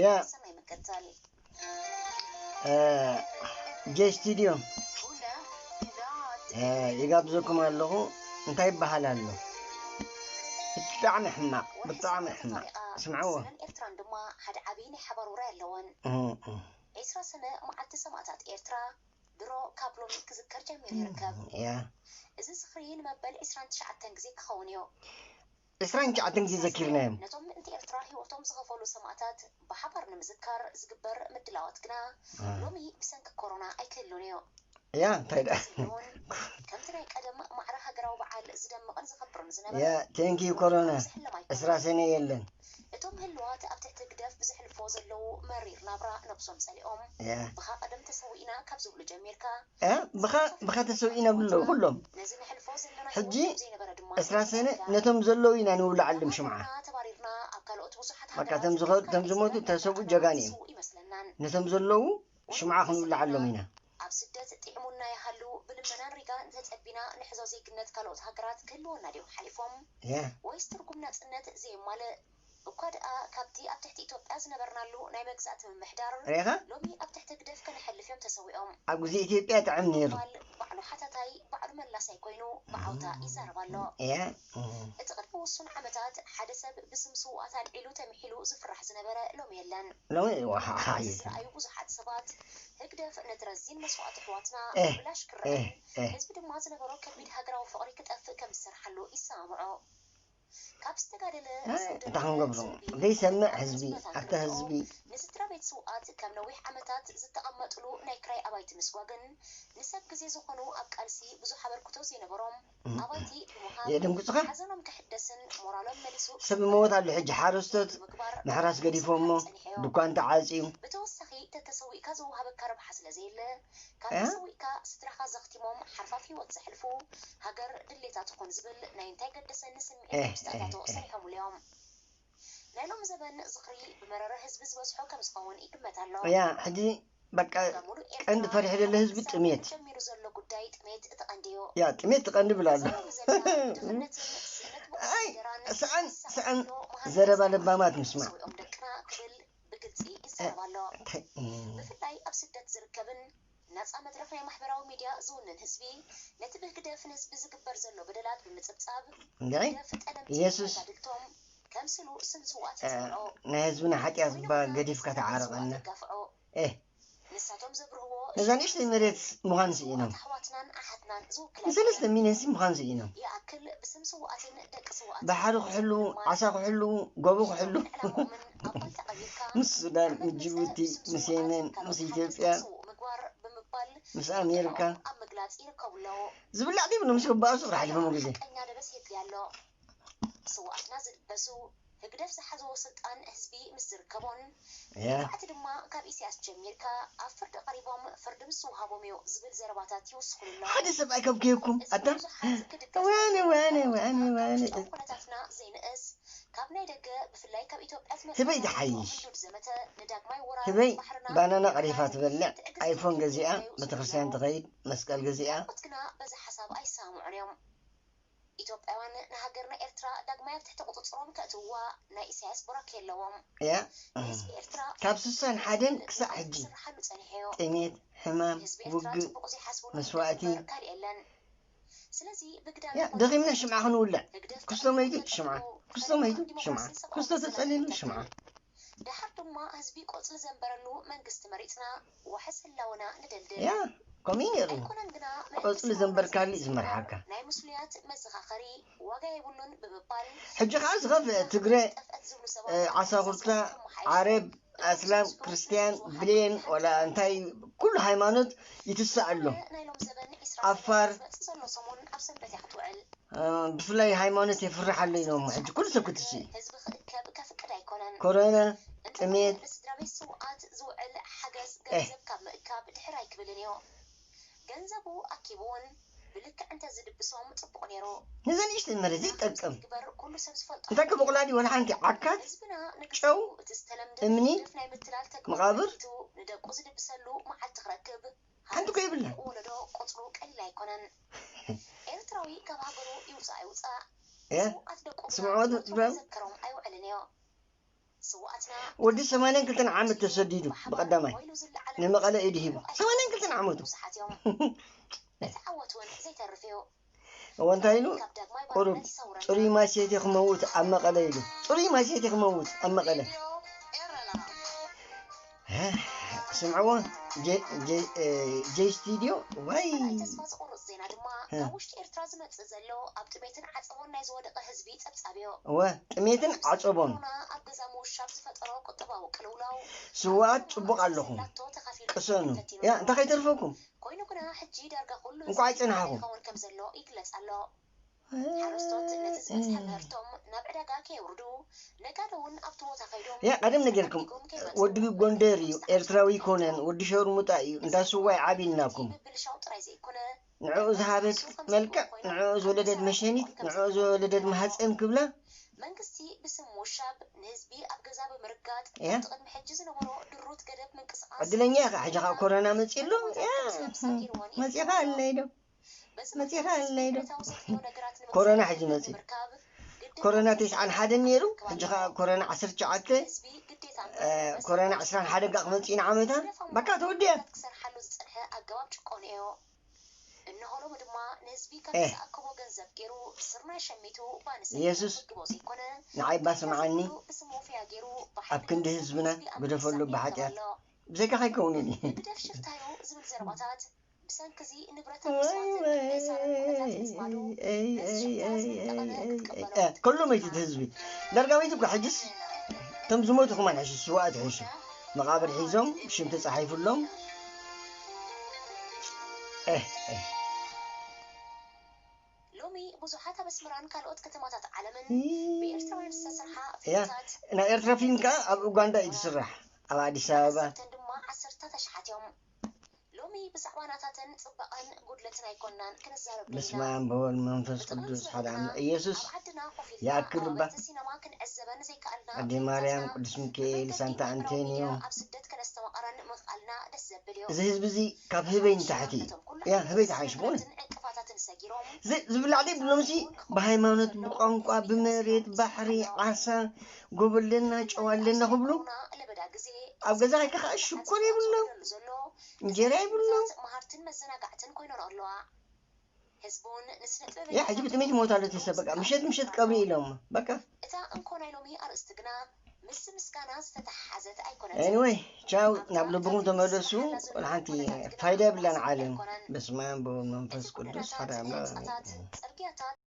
ያ ሰናይ መከተል። እ፣ ጄ ስቱዲዮ፣ እ፣ ይጋብዘኩም ኣለኹ። እንታይ ይበሃል ኣሎ? ብጣዕሚ ሕማቕ፣ ብጣዕሚ ሕማቕ። ስምዕዎ። ኤርትራን ድማ ሓደ ዓብዪ ናይ ሓባር ውራይ ኣለወን። እ፣ እ። ዒስራ ሰነ መዓልቲ ሰማእታት ኤርትራ ድሮ ካብ ሎሚ ክዝከር ጀሚሩ ይርከብ። ያ። እዚ ዝኽሪ ንመበል ዒስራን ትሽዓተን ግዜ ክኸውን እዩ። ዒስራን ትሽዓተን ግዜ ዘኪርናዮም። ነቶም ምእንቲ ኤርትራ ህይወቶም ዝኸፈሉ ሰማእታት ብሓባር ንምዝካር ዝግበር ምድላዋት ግና አ። ሎሚ ብሰንኪ ኮሮና ኣይክህሉን እዩ። ያ፣ እንታይ ደኣ? እውን ከምቲ ናይ ቀደም ማዕረ ሃገራዊ በዓል ዝደምቕን ዝኸብርን ዝነበረ ያ፣ ቴንክ ዩ ኮሮና። ዝሕለም ኣይኮነን። ዒስራ ሰነ የለን። እቶም ህልዋት ኣብ ትሕቲ ህግደፍ ብዘሕልፎ ዘለዉ መሪር ናብራ ነብሶም ጸሊኦም ያ። ብኻ ቀደም ተሰዊእና ካብ ዝብሉ ጀሚርካ እ፣ ብኻ፣ ብኻ ተሰዊእና ብሎ ኩሎም። ነዚ ነሕልፎ ዘለና ሕጂ ህይወት ዘይነበረ ድማ ዕስራ ሰነ ነቶም ዘለዉ ኢና ንውልዓሎም ሽምዓ። ተባሪርና ኣብ ካልኦት ብዙሓት በቃ ሃገራት ተም ዝኸ-፣ ተም ዝሞቱ ተሰብኡ ጀጋኑ እዮም። ይመስለናን። ነቶም ዘለዉ ሽምዓ ክንውልዓሎም ኢና። ኣብ ስደት ጥዕሙና ይሃሉ ብልመናን ሪጋን ተጸቢና ንሕዞ ዜግነት ካልኦት ሃገራት ክህልወና ድዮም ሓሊፎም? ያ። ወይስ ትርጉም ናጽነት ዘየማልእ? እኳ ደኣ ካብቲ ኣብ ትሕቲ ኢትዮጵያ ዝነበርናሉ ናይ መግዛእቲ ምምሕዳር ርኢኻ? ሎሚ ኣብ ትሕቲ ህግደፍ ከነሕልፍ እዮም ተሰዊኦም። ኣብ ግዜ ኢትዮጵያ ጥዕም ነይሩ። ባል ባዕሉ ሓታታይ፣ ባዕሉ መላሳይ ኮይኑ ብዓውታ ይዛረብ ኣሎ። እያ። እቲ ቅድሚ ውሱን ዓመታት ሓደ ሰብ ብስም ስውኣት ኣልዒሉ ተምሒሉ ዝፍራሕ ዝነበረ ሎሚ የለን። ሎሚ ዋሓሓ እዚ እዩ። ዝረኣዩ ብዙሓት ሰባት ህግደፍ ነቲ ረዚን መስዋእቲ ኣሕዋትና ኤህ፣ ብብላሽ ክረኣን ኤህ፣ ኤህ። ህዝቢ ድማ ዝነበሮ ከቢድ ሃገራዊ ፍቕሪ ክጠፍእ ከም ዝሰርሓሉ ይሰማምዑ። ካብ ዝተጋደለ ኣይ፣ ስደት እንታይ ክንገብሮ? ህዝቢ ዘይሰምዕ ህዝቢ፣ ዝመታተሉ ኣታ ህዝቢ። ንስድራ ቤት ስውኣት ካብ ነዊሕ ዓመታት ዝተቐመጥሉ ናይ ክራይ ኣባይቲ ምስጓግን ንሰብ ግዜ ዝኾኑ ኣብ ቃልሲ ብዙሕ ኣበርክቶ ዘይነበሮም እም። ኣባይቲ ብምሃብ የደንግጹኻ? ሓዘኖም ክሕደስን ሞራሎም መሊሱ ሰብ ይመውት ኣሎ ሕጂ፣ ሓረስቶት ንምግባር ምሕራስ ገዲፎሞ፣ ጸኒሑ። ድኳን ተዓጽዩ። ብተወሳኺ ተተሰዊእካ ዝወሃበካ ረብሓ ስለ ዘየለ፣ ካብ እ? ተሰዊእካ ስድራኻ ዘኽቲሞም ሓርፋፍ ህይወት ዘሕልፉ፣ ሃገር ድሌታ ትኹን ዝብል ናይ እንታይ ገደሰኒ ስምዒት እ፣ ምስ ተኣታተወ እ፣ እ። ሰሪሖምሉ እዮም። ናይ ሎሚ ዘበን ዝኽሪ ብመረረ ህዝቢ ዝበዝሖ ከም ዝኸውን ይግመት ኣሎ። ያ፣ ሕጂ በቃ ብሙሉእ ኤርትራ ቀንዲ ፈሪሑ ዘሎ ህዝቢ ካብ ጥሜት። ጀሚሩ ዘሎ ጉዳይ ጥሜት እቲ ቀንዲ እዩ። ያ፣ ጥሜት እቲ ቀንዲ ብላ ኣሎ። እዛ ሎሚ ዘላ ድኽነትን ስእነት ኣይ፣ ብቑዕ እንጀራን ሰኣን፣ ሰኣን ዘሎ መሃሪ ዘረባ ህዝቢ ለባማት ምስማዕ። ሰዊኦም ደቅና ክብል ብግልጺ ይዛረብ ኣሎ። እንታይ፣ እም። ብፍላይ ኣብ ስደት ዝርከብን ነጻ መድረኽ ናይ ማሕበራዊ ሚድያ ዝውንን ህዝቢ፣ ነቲ ብህግደፍ ንህዝቢ ዝግበር ዘሎ በደላት ብምጽብጻብ፣ እንግዲህ ህግደፍ ጠለምቲ ኢየሱስ፣ መጋድልቶም ከምስሉ ስም ስውኣት እ፣ የጽንዖ። ናይ ህዝብና ሓጢኣት እባ ኮይኑ ግና ገዲፍካ ስም ተዓረቐና። ስውኣት የጋፍዖ። ኤህ። ንሳቶም ዘብርህዎ ነዛ ንእሽተይ መሬት ምዃን ስኢኖም። ኣሕዋትናን ኣሓትናን ዝውክል ንሰለስተ ኣይኮነን። ሚልዮን ሲ ምዃን ስኢኖም። ይኣክል ብስም ስውኣትን ደቂ ስውኣትን ብሓሪ ክሕልዉ፣ ዓሳ ክሕልዉ፣ ጎቦ ክሕልዉ። ዕላምኦምን ኣብ ባይታ ቀቢርካ ምስ ሱዳን፣ ኣብ ምስ መግለጺ ጅቡቲ፣ ስም ምስ ስውኣት የመን፣ ካልኦት ምስ ሓደስቲ ኢትዮጵያ፣ ስዉእ ምግባር ብምባል ምስ ኣሜሪካ። ቁጠዐኦም ኣብ ምግላጽ ይርከቡ ኣለዉ። ዝብላዕ ዘይብሎም ምስ ክበኣሱ ክሓልፎም ግዜ። ሓቀኛ ደበስ የድልያ ኣሎ። ስውኣትና ዝድበሱ፣ ህግደፍ ዝሓዝዎ ስልጣን ህዝቢ ምስ ዝርከቦን፣ ያ። ንብዓቲ ድማ ካብ ኢሳያስ ጀሚርካ ኣብ ፍርዲ ቀሪቦም ፍርዲ ምስ ዝወሃቦም እዩ ዝብል ዘረባታት ይውስኹሉ ኣለዉ። ሓደ ሰብኣይ ካብ ከየኩም፣ እዚ ኣታ? ብዙሓት ክድገፍ ወያነ፣ ወያነ፣ ወያነ፣ ኣብ ወያነ። ውሽጣዊ ኩነታትና ዘይንእስ፣ ካብ ናይ ደገ ብፍላይ ካብ ኢትዮጵያ ዝመጽእ ህበይ ዝሓይሽ? ምንዱድ ዘመተ ንዳግማይ ወራር ህበይ ባሕርና ባናና ንምክልኻል ቀሪፋ ትበልዕ፣ ትዕግስቲ ኣይፎን ገዚኣ፣ ዘድልዮ ቤተክርስትያን እዩ። ትኸይድ፣ መስቀል ገዚኣ። ካልኦት ግና በዚ ሓሳብ ኣይሰማምዑን እዮም። ኢትዮጵያውያን ንሃገርና ኤርትራ ዳግማይ ኣብ ትሕቲ ቁጽጽሮም ከእትውዋ ናይ ኢሳያስ ቡራኬ ኣለዎም። ያ። ንህዝቢ ኤርትራ ካብ ስሳን ሓደን ክሳዕ ሕጂ ዝስርሓሉ ጸኒሑ እዩ። ጥሜት፣ ሕማም፣ ንህዝቢ ኤርትራ ውግእ፣ ጽቡቕ ዘይሓስቡሉ መስዋእቲ። ህግደፍ እምበር ካልእ የለን። ስለዚ ብግዳም ያ፣ ይኹን ደኺምና ሽምዓ ክንውልዕ። ህግደፍ ክስቶ መይቱ ጥቕሚ ሽምዓ፣ ተጠቒሙ ክስቶ መይቱ ፈሊማ ሽምዓ፣ ዲሞክራስን ሰብኣዊ ክስቶ መሰልን ተጸሊሉ ክተክል። ሽምዓ። ደሓር ድማ ህዝቢ ቆጽሊ ዘንበረሉ መንግስቲ መሪጽና ዋሕስ ህላወና ንደልድል። ያ፣ ከምኡ እዩ ነይሩ። ኣይኮነን ግና መንግስቲ ቆጽሊ ዘንበርካሉ እዩ ዝመርሓካ። ናይ ምስሉያት መዘኻኸሪ ዋጋ የብሉን ብምባል ሕጂ ኸዓ ዝኸፍአ ትግረ፣ ጠፍአት ዝብሉ ሰባት እ፣ ዓሳኹርታ፣ ዓረብ፣ ኣስላም፣ ክርስትያን፣ ብሌን፣ ወላ እንታይ ኩሉ ሃይማኖት ይትሳእ ኣሎ። ናይ ሎም ዘበን ዒስራ ዓፋር፣ ዝመጽእ ዘሎ ሰሙን ኣብ ሰንበት እያ ክትውዕል። እ፣ ብፍላይ ሃይማኖት የፍርሕ ኣሎ ኢሎም ሕጂ ኩሉ ሰብ ክትስእ። ህዝቢ ክእከብ ከፍቅድ ኣይኮነን። ኮሮና፣ እንተኾነ ጥሜት። ንስድራ ቤት ስውኣት ዝውዕል ሓገዝ ኤህ። ገንዘብ ካብ ምእካብ ድሕር ኣይክብልን እዩ። ገንዘቡ ኣኪቡ እውን ብልክዕ እንተዝድብሶም ጽቡቕ ነይሩ። ነዛ ንእሽተይ መሬት ዘይጠቅም። ዝግበር ኩሉ ሰብ ዝፈልጦ እንታይ ሓቂ እዩ። ክብቑላ ድዩ? ወላ ሓንቲ ዓካት፣ ህዝብና ንግዜኡ ጨው፣ እቲ ዝተለምደ እምኒ፣ ህግደፍ ናይ ምትላል ተግባር መቓብር? ተረዲቱ ንደቁ ዝድብሰሉ መዓልቲ ክረክብ ሓንቲ እኮ የብልናን። ወለዶ ቁጽሩ ቀሊል ኣይኮነን። ኤርትራዊ ካብ ሃገሩ ይውጻእ ኣይውጻእ፣ እ? ስውኣት ደቁ ግና ስምዕዎ ነቶም ዝብላሉ? መዘከሮም ኣይውዕልን እዩ። ወዲ ሰማንያን ክልተን ዓመት ተሰዲዱ ብቐዳማይ ንመቐለ ኢዱ ሂቡ። ሰማንያን ክልተን ዓመቱ። እወ እንታይ ኢሉ? ቁሩብ ጽሩይ ማይ ሰትየ ክመውት ኣብ መቐለ ኢሉ። ጽሩይ ማይ ሰትየ ክመውት ኣብ መቐለ። ስምዕዎ፣ ጀይ ስቱድዮ። ዋይ። ተስፋ ዝቆርጽ ዜና ድማ ካብ ውሽጢ ኤርትራ ዝመጽእ ዘሎ ኣብ ጥሜትን ዓጸቦን ናይ ዝወደቐ ህዝቢ ጸብጻብ እዩ። እወ፣ ጥሜትን ዓጸቦን። ኮሮና ኣብ ገዛ ምውሻብ ዝፈጠሮ ቁጠባዊ ቅልውላው፣ ስውኣት ጽቡቕ ኣለኹም። ቅሰኑ። ያ እንታይ ከይተርፈኩም? ኮይኑ ግና ሕጂ ዳርጋ ኩሉ እንኳዕ ህዝቢ ይጽናሕኹም። ይኸውን ከም ዘሎ ይግለጽ ኣሎ። ሓረስቶት ነቲ ዝበጽሐ ምህርቶም ናብ ዕዳጋ ከየውርዱ፣ ነጋዶ እውን ኣብቲ ቦታ ከይዶም ያ ቀደም ነገርኩም። ወዲ ጎንደር እዩ፣ ኤርትራዊ ይኮነን፣ ወዲ ሸርሙጣ እዩ፣ እንዳ ስዋ ይዓቢ ኢልናኩም። ምብልሻው ጥራይ ዘይኮነ፣ ንዕኡ ዝሃበት መልክዕ፣ ንዕኡ ዝወለደት መሸኒት፣ ንዕኡ ዝወለደት ማህፀን ክብላ። መንግስቲ ብስም ውሻብ ንህዝቢ ኣብ ገዛ ብምርጋጥ፣ ያ። ቅድሚ ሕጂ ዝነበሮ ድሩት ገደብ ምንቅስቃስ ዕድለኛ ኢኻ፣ ሕጂ ካብ ኮሮና መፂኡ ኣሎ። ያ። መፂኻ ኣለይ ዶ? መፂኻ ኣለይ ዶ? ኮሮና ሕጂ መፂ። ኮሮና ተስዓን ሓደን ነይሩ፣ ሕጂ ከዓ ኮሮና ዓሰርተ ትሽዓተ፣ እ፣ ኮሮና ዕስራን ሓደን ከዓ ክመፅእ ኢና ዓመታ። በቃ ተወዲኣ። ክሰርሓሉ ዝፀንሐ ኣገባብ ጭቆን እዩ። እንሆ ሎሚ ድማ ንህዝቢ ካብ ኤህ። ዝኣከቦ ገንዘብ ገይሩ ስርናይ ሸሚቱ ባንሰ ኢየሱስ። ዝምግቦ ዘይኮነ፣ ንዓይ እባ ስምዓኒ። ብስሙ ወፍያ ገይሩ ኣብ ክንዲ ህዝብና ህዝቢ ኣብ ግደፈሉ ምንቅስቃስ ብሓጢኣት። ይርከብ ኣሎ። ብዘይካ ከይከውንን እዩ። ህግደፍ ሽፍታዩ ዝብል ዘረባታት ብሰንኪ እዚ ንብረትን መስዋእትን ናይ ሳራን ኩነታት ምጽማዱ፣ ነዚ ሽፍታ ዝጠቐመ ክትቀበሎ እ፣ ኩሉ መይቱ እቲ ህዝቢ። ዳርጋ መይቱ እኮ ሕጅስ። እቶም ዝሞቱ ከማን ሕሹ፣ ስውኣት ሕሹ። መቓብር ሒዞም፣ ሽም ተጻሒፉሎም። እ፣ እ። ሎሚ ብዙሓት ኣብ ኣስመራን ካልኦት ከተማታት ዓለምን ብኤርትራውያን ዝተሰርሓ ያ፣ ፊልምታት ናይ ኤርትራ ፊልም ከኣ ኣብ ኡጋንዳ እዩ ዝስራሕ፣ ኣብ ኣዲስ ኣበባ። ሓሰብተን ድማ ዓሰርታት ኣሽሓት እዮም። ሎሚ ብዛዕባ ናታተን ጽባቐን ጉድለትን ኣይኮንናን ክንዛረብ በስመ ደሊና። ኣብ ወወልድ መንፈስ ቅዱስ ሓደ ኣምላኽ። ኢየሱስ ኣብ ዓድና ኮፍ ኢልና ይኣክል እባ። ዓወት ሲነማ ክንዕዘበን ዘይከኣልና ኣደይ ማርያም፣ ፊልምታትና ቅዱስ ሚካኤል፣ ብመንገዲ ሳንታ ማሕበራዊ ኣንቶኒዮ። ሚድያ ኣብ ስደት ከነስተማቕረን ምኽኣልና ደስ ዘብል እዩ። እዚ ህዝቢ እዚ ካብ ህበይ ንታሕቲ እዩ። እቶም ኩሉ ያ፣ ህበይ ተሓይሽ ብእውነት። ዕንቅፋታትን ሰጊሮም እዚ ዝብላዕ ዘይብሎምሲ ብሃይማኖት፣ ብቋንቋ፣ ብመሬት፣ ባሕሪ፣ ዓሳ፣ ጎበለና፣ ጨዋለና ክብሉ ለበዳ ግዜ ኣብ ገዛ ከይከ ከዓ ሽኮር የብሎም፣ እንጀራ የብሎም። መሃርትን መዘናጋዕትን ኮይኖን ኣለዋ። ህዝቡን ንስነ ጥበብ ያ፣ ሕጂ ብጥሜት ይሞት ኣሎ እቲ ሰብ፣ በቃ ምሸት ምሸት ቀብሪ ኢሎም፣ በቃ። እታ እንኮ ናይ ሎሚ ኣርእስቲ ግና ምስ ምስጋና ዝተተሓሓዘት ኣይኮነትን። ኤኒወይ፣ ቻው፣ ናብ ልብኹም ተመለሱ። ወላ ሓንቲ ፋይዳ የብላን ዓለም። በስመ ኣብ ወወልድ መንፈስ ቅዱስ ሓደ ኣምላኽ። ጽርግያታት